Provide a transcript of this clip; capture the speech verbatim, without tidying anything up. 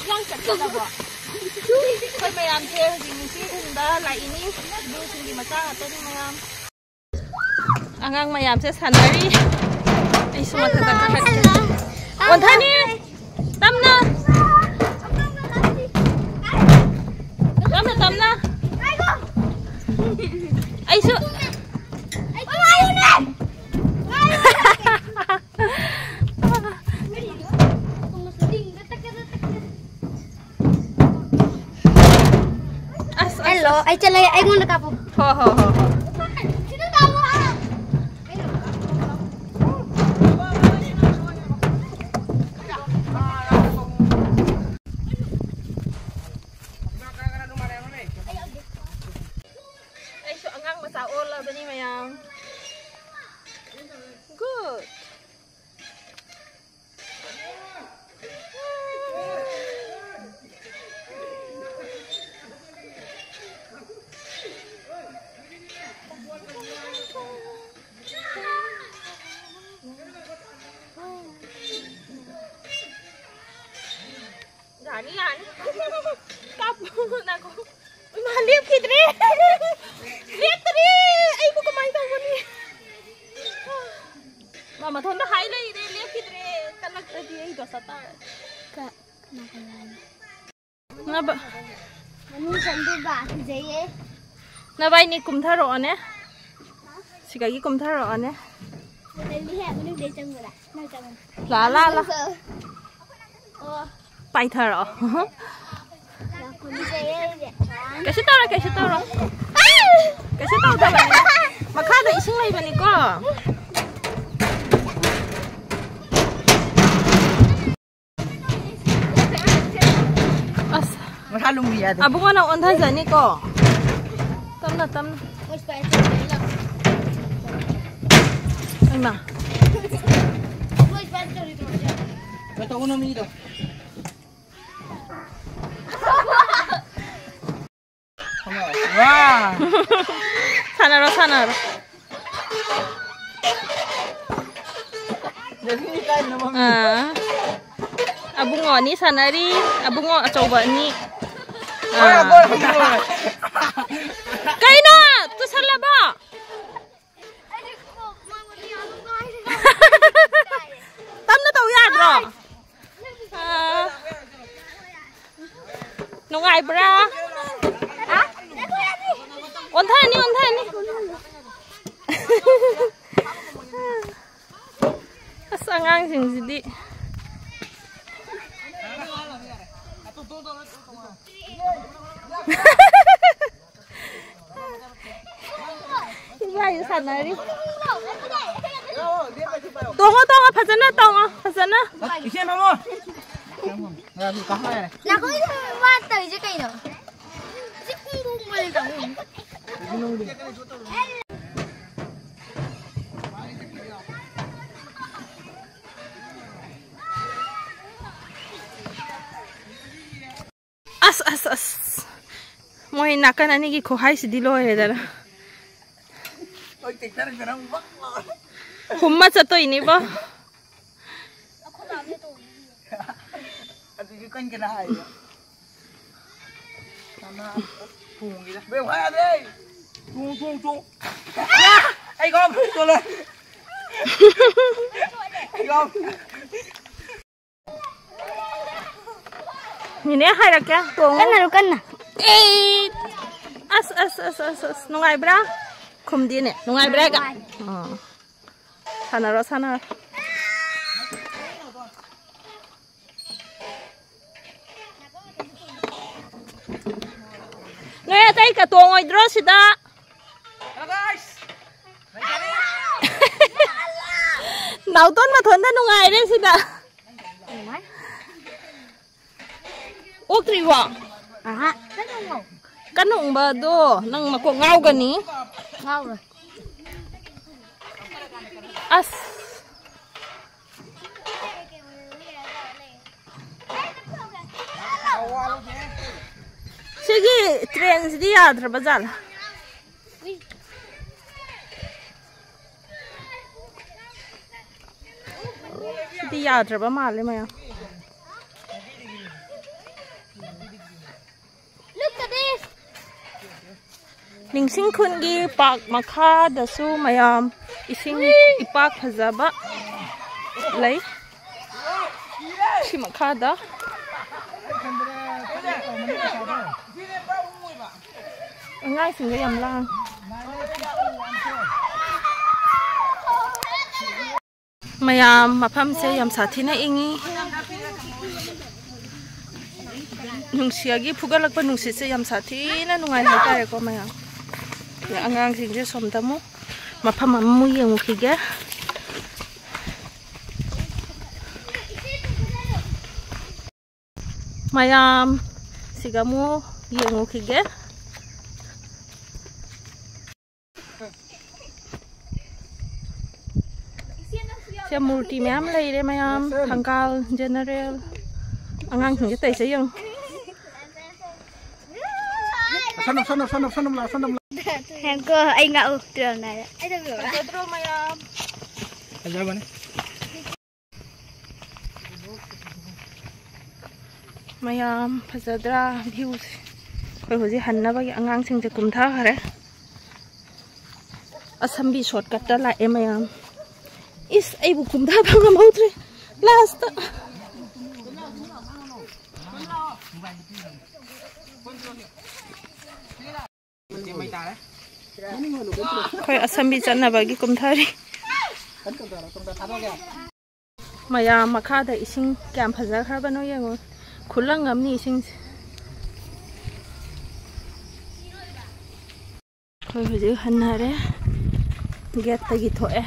ꯌꯥꯝ ꯆꯠꯀꯗꯕꯣ? ꯑꯩꯈꯣꯏ ꯃꯌꯥꯝꯁꯦ ꯍꯧꯖꯤꯛ ꯅꯨꯄꯤ ꯍꯨꯟꯕ ꯂꯥꯛꯏꯅꯤ꯫ ꯕ꯭ꯂꯨꯁꯤꯡꯒꯤ ꯃꯆꯥ ꯉꯥꯛꯇꯅꯤ ꯃꯌꯥꯝ꯫ ꯑꯉꯥꯡ ꯃꯌꯥꯝꯁꯦ ꯁꯥꯟꯅꯔꯤ꯫ ꯑꯩꯁꯨ ꯃꯊꯛꯇ ꯀꯥꯈꯠꯀꯦ꯫ ꯑꯣꯟꯊꯅꯤ꯫ ꯇꯞꯅ꯫ ꯇꯞꯅ, ꯇꯞꯅ꯫ ꯑꯩꯁꯨ꯫ ꯑꯁ, ꯑꯁ, ꯍꯦꯜꯂꯣ, ꯑꯁ꯫ ꯑꯩ ꯆꯠꯂꯒꯦ, ꯑꯩꯉꯣꯟꯗ ꯀꯥꯞꯄꯣ꯫ ꯍꯣ, ꯍꯣ, ꯍꯣ, ꯍꯣ꯫ ꯑꯩꯁꯨ ꯑꯉꯥꯡ ꯃꯆꯥ ꯑꯣꯜꯂꯕꯅꯤ ꯃꯌꯥꯝ꯫ Good. ꯌꯥꯅꯤ, ꯌꯥꯅꯤ꯫ ꯀꯥꯞꯄꯨ, ꯉꯥꯏꯈꯣ꯫ ꯏꯃꯥ, ꯂꯦꯞꯈꯤꯗ꯭ꯔꯦ꯫ ꯂꯦꯞꯇ꯭ꯔꯦ꯫ ꯑꯩꯕꯨ ꯀꯃꯥꯏꯅ ꯇꯧꯒꯅꯤ? ꯃꯥ ꯃꯊꯟꯇ ꯍꯥꯏ ꯂꯩꯔꯦ, ꯂꯦꯞꯈꯤꯗ꯭ꯔꯦ꯫ ꯀꯜꯂꯛꯇ꯭ꯔꯗꯤ ꯑꯩ ꯗꯣꯁꯥ ꯇꯥꯔꯦ꯫ ꯀ-, ꯀꯅꯥ ꯀꯅꯥꯅꯣ? ꯅꯕ-, ꯃꯅꯨꯡ ꯆꯪꯗꯣꯏꯕ, ꯀꯤꯖꯩꯌꯦ꯫ ꯅꯕꯥꯏꯅꯤ ꯀꯨꯝꯊꯔꯛꯑꯣꯅꯦ꯫ ꯁꯤꯗꯒꯤ ꯀꯨꯝꯊꯔꯛꯑꯣꯅꯦ꯫ ꯂꯩꯅꯤꯍꯦ, ꯃꯅꯨꯡꯗꯩ ꯆꯪꯕꯗ꯫ ꯅꯪ ꯆꯪꯉꯣ꯫ ꯂꯥ, ꯂꯥ, ꯂꯥ꯫ ꯑꯣ꯫ ꯄꯥꯏꯊꯔꯛꯑꯣ꯫ ꯌꯥꯝ ꯀꯨꯝꯖꯩꯌꯦ ꯑꯩꯗꯤ꯫ ꯀꯩꯁꯨ ꯇꯧꯔꯣꯏ, ꯀꯩꯁꯨ ꯇꯧꯔꯣꯏ꯫ ꯀꯩꯁꯨ ꯇꯧꯗꯕꯅꯤ꯫ ꯃꯈꯥꯗ ꯏꯁꯤꯡ ꯂꯩꯕꯅꯤꯀꯣ꯫ ꯑꯁ꯫ ꯃꯁꯥ ꯂꯨꯝꯕꯤ ꯌꯥꯗꯦ꯫ ꯑꯕꯨꯡꯉꯣ ꯅꯪ ꯑꯣꯟꯊꯖꯅꯤꯀꯣ꯫ ꯇꯞꯅ, ꯇꯞꯅ꯫ ꯍꯩꯃꯥ꯫ ꯀꯩ ꯇꯧꯕꯅꯣ ꯃꯤꯗꯣ? ꯋꯥ! ꯁꯥꯟꯅꯔꯣ, ꯁꯥꯟꯅꯔꯣ꯫ ꯑꯥ꯫ ꯑꯕꯨꯡꯉꯣ ꯑꯅꯤ ꯁꯥꯟꯅꯔꯤ꯫ ꯑꯕꯨꯡꯉꯣ ꯑꯆꯧꯕ ꯑꯅꯤ꯫ ꯑꯥ꯫ ꯀꯩꯅꯣ? ꯇꯨꯁꯜꯂꯕꯣ? ꯇꯞꯅ ꯇꯧ ꯌꯥꯗ꯭ꯔꯣ? ꯑꯥ꯫ ꯅꯨꯡꯉꯥꯏꯕ꯭ꯔꯥ? ꯑꯣꯟꯊꯅꯤ, ꯑꯣꯟꯊꯅꯤ꯫ ꯑꯁ, ꯑꯉꯥꯡꯁꯤꯡꯁꯤꯗꯤ꯫ ꯏꯕꯥꯏꯁꯨ ꯁꯥꯟꯅꯔꯤ꯫ ꯇꯣꯡꯉꯣ, ꯇꯣꯡꯉꯣ, ꯐꯖꯅ ꯇꯣꯡꯉꯣ, ꯐꯖꯅ꯫ ꯏꯆꯦ, ꯃꯃꯣ꯫ ꯉꯥꯏꯈꯣ, ꯃꯥ ꯇꯧꯔꯤꯁꯦ ꯀꯩꯅꯣ? ꯁꯤ ꯄꯨꯡ ꯄꯨꯡ ꯃꯔꯤ ꯇꯧꯔꯤ꯫ ꯑꯁ, ꯑꯁ, ꯑꯁ꯫ ꯃꯣꯏ ꯅꯥꯀꯟ ꯑꯅꯤꯒꯤ ꯈꯨꯍꯥꯏꯁꯤꯗꯤ ꯂꯣꯏꯔꯦꯗꯅ꯫ ꯍꯣꯏ, ꯇꯦꯛꯊꯔꯛꯇꯅ ꯑꯃꯨꯛ ꯕꯛ ꯂꯥꯎꯔꯦ꯫ ꯍꯨꯝꯃ ꯆꯠꯇꯣꯏꯅꯤꯕꯣ꯫ ꯑꯗꯨꯁꯨ ꯀꯟ ꯀꯟꯅ ꯍꯥꯏꯕ꯫ ꯃꯃꯥ ꯊꯣꯡꯒꯤꯗ꯫ ꯕꯦꯝ, ꯈꯥ ꯌꯥꯗ꯭ꯔꯦ꯫ ꯊꯣꯡ, ꯊꯣꯡ, ꯊꯣꯡ꯫ ꯑꯩ ꯀꯥꯎ ꯆꯣꯠꯂꯦ꯫ ꯑꯩ ꯀꯥꯎ꯫ ꯅꯦꯅꯦ ꯍꯥꯏꯔꯛꯀꯦ, ꯇꯣꯡꯉꯣ꯫ ꯀꯟꯅ, ꯀꯟꯅ꯫ ꯑꯦ! ꯑꯁ, ꯑꯁ, ꯑꯁ, ꯑꯁ, ꯑꯁ, ꯅꯨꯡꯉꯥꯏꯕ꯭ꯔꯥ? ꯈꯨꯝꯗꯦꯅꯦ, ꯅꯨꯡꯉꯥꯏꯕ꯭ꯔꯥ ꯍꯥꯏꯒ? ꯅꯨꯡꯉꯥꯏ꯫ ꯑꯥ꯫ ꯁꯥꯟꯅꯔꯣ, ꯁꯥꯟꯅꯔꯣ꯫ ꯅꯣꯏ ꯑꯇꯩ ꯀ ꯇꯣꯡꯉꯣꯏꯗ꯭ꯔꯣ ꯁꯤꯗ? ꯅꯥꯎꯇꯣꯟ ꯃꯊꯣꯟꯗ ꯅꯨꯡꯉꯥꯏꯔꯦ ꯁꯤꯗ꯫ ꯑꯣꯛꯇ꯭ꯔꯤꯕꯣ? ꯑꯍꯥ꯫ ꯀꯟꯅ ꯎꯪꯕꯗꯣ ꯅꯪ ꯃꯀꯣꯛ ꯉꯥꯎꯒꯅꯤ꯫ ꯉꯥꯎꯔꯣꯏ꯫ ꯑꯁ꯫ ꯁꯤꯒꯤ ꯇ꯭ꯔꯦꯟꯁꯤꯗꯤ ꯌꯥꯗ꯭ꯔꯕ ꯖꯥꯠꯂ? ꯁꯤꯗꯤ ꯌꯥꯗ꯭ꯔꯕ ꯃꯥꯜꯂꯦ ꯃꯌꯥꯝ꯫ ꯅꯤꯡꯁꯤꯡ ꯈꯨꯟꯒꯤ ꯄꯥꯛ ꯃꯈꯥꯗꯁꯨ ꯃꯌꯥꯝ ꯏꯁꯤꯡ ꯏꯄꯥꯛ ꯐꯖꯕ ꯂꯩ꯫ ꯁꯤ ꯃꯈꯥꯗ ꯑꯉꯥꯡꯁꯤꯡꯒ ꯌꯥꯝ ꯂꯥꯡ꯫ ꯃꯌꯥꯝ, ꯃꯐꯝꯁꯦ ꯌꯥꯝ ꯁꯥꯊꯤꯅ ꯏꯪꯉꯤ꯫ ꯅꯨꯡꯁꯤꯠꯒꯤ ꯐꯨꯒꯠꯂꯛꯄ ꯅꯨꯡꯁꯤꯠꯁꯦ ꯌꯥꯝ ꯁꯥꯊꯤꯅ ꯅꯨꯡꯉꯥꯏ ꯍꯥꯏꯇꯥꯔꯦꯀꯣ ꯃꯌꯥꯝ꯫ ꯑꯗ ꯑꯉꯥꯡꯁꯤꯡꯁꯦ ꯁꯣꯝꯗ ꯑꯃꯨꯛ ꯃꯐꯝ ꯑꯃꯃꯨꯛ ꯌꯦꯡꯉꯨꯈꯤꯒꯦ꯫ ꯃꯌꯥꯝ, ꯁꯤꯒ ꯑꯃꯨꯛ ꯌꯦꯡꯉꯨꯈꯤꯒꯦ꯫ ꯁꯦ ꯃꯨꯔꯇꯤ ꯃꯌꯥꯝ ꯂꯩꯔꯦ ꯃꯌꯥꯝ, ꯊꯪꯒꯥꯜ ꯖꯦꯅꯔꯦꯜ꯫ ꯑꯉꯥꯡꯁꯤꯡꯁꯦ ꯇꯩꯁꯦ ꯌꯦꯡꯉꯨ꯫ ꯁꯣꯝꯗ, ꯁꯣꯝꯗ, ꯁꯣꯝꯗ, ꯁꯣꯝꯗ ꯂꯥꯛꯑꯣ, ꯁꯣꯝꯗ ꯂꯥꯛꯑꯣ꯫ ꯉꯥꯏꯈꯣ, ꯑꯩ ꯉꯥꯛꯎ, ꯇꯨꯌꯦꯜꯞ ꯅꯥꯏꯔꯦ꯫ ꯐꯖꯗ꯭ꯔꯣ ꯃꯌꯥꯝ? ꯐꯖꯕꯅꯦ꯫ ꯃꯌꯥꯝ ꯐꯖꯗ꯭ꯔꯥ ꯚ꯭ꯌꯨꯁꯦ? ꯑꯩꯈꯣꯏ ꯍꯧꯖꯤꯛ ꯍꯟꯅꯕꯒꯤ ꯑꯉꯥꯡꯁꯤꯡꯁꯦ ꯀꯨꯝꯊꯈ꯭ꯔꯦ꯫ ꯑꯁꯝꯕꯤ ꯁꯣꯔꯠꯀꯠꯇ ꯂꯥꯛꯑꯦ ꯃꯌꯥꯝ꯫ ꯏꯁ, ꯑꯩꯕꯨ ꯀꯨꯝꯊꯕ ꯉꯝꯍꯧꯗ꯭ꯔꯦ ꯂꯥꯁꯇ꯫ ꯑꯩꯈꯣꯏ ꯑꯁꯝꯕꯤ ꯆꯠꯅꯕꯒꯤ ꯀꯨꯝꯊꯔꯤ꯫ ꯃꯌꯥꯝ ꯃꯈꯥꯗ ꯏꯁꯤꯡ ꯀꯌꯥꯝ ꯐꯖꯈ꯭ꯔꯕꯅꯣ ꯌꯦꯡꯉꯨ꯫ ꯈꯨꯂꯪ ꯑꯃꯅꯤ ꯏꯁꯤꯡꯁꯦ꯫ ꯑꯩꯈꯣꯏ ꯍꯧꯖꯤꯛ ꯍꯟꯅꯔꯦ꯫ ꯒꯦꯠꯇꯒꯤ ꯊꯣꯛꯑꯦ꯫